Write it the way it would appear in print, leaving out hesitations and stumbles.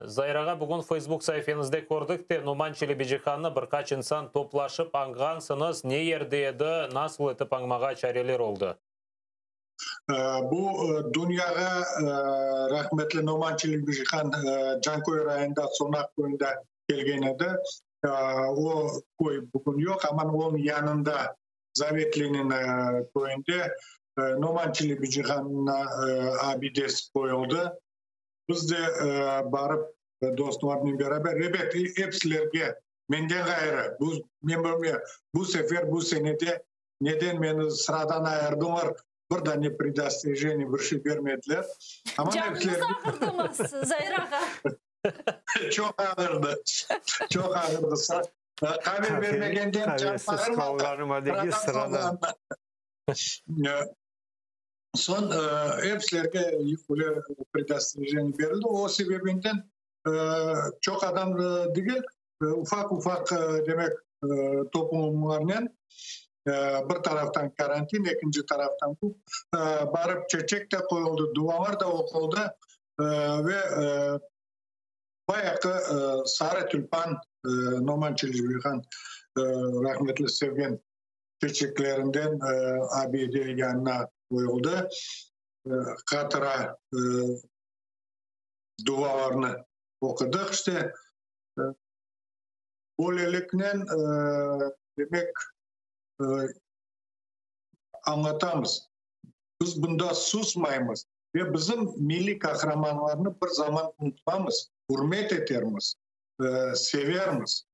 Zair ağa, bugün Facebook saifeñizde kördik de, Noman Çelebicihannı bir qaç insan toplaşıp añğansıñız. Ne yerde edi, nasıl etip añmağa çareler oldı? Bu dünyağa rahmetli Noman Çelebicihan Canköy rayonında Sonaq köyünde kelgen edi. O köy bugün yoq, amma onıñ yanında Zavet Lenina köyünde Noman Çelebicihannıñ abidesi qoyuldı. Biz de barıp dostlarnen beraber, ebet, epsilerge, menden ğayrı, bu, men bilmeyim, bu sefer, bu senede neden meni sıradan ayırdılar, bir dane predostrijeniye, bir şey bermediler. Canıñız ağırdımı, Zair ağa? Çoq ağırdı, çoq ağırdı. Qave bermegenden can Qavesiz qalğanıma degil, sıradan. Soñ epsilerge öyle predostrijeniye berildi. O sebebinden çoq adam degil, ufaq-ufaq, demek, toplumlarnen, bir taraftan karantin, ekinci taraftan bu, barıp çeçek de qoyuldı, dualar da oquldı ve bayağı sarı tülpan, Noman Çelebicihan rahmetli sevgen çeçeklerinden abide yanına qoyuldı. Hatıra dualarını oqudıq işte. Böyleliknen, demek, añlatamız, biz bunda susmaymız ve bizim milliy qahramanlarnı bir zaman unutmamız, ürmet etermiz, severmiz.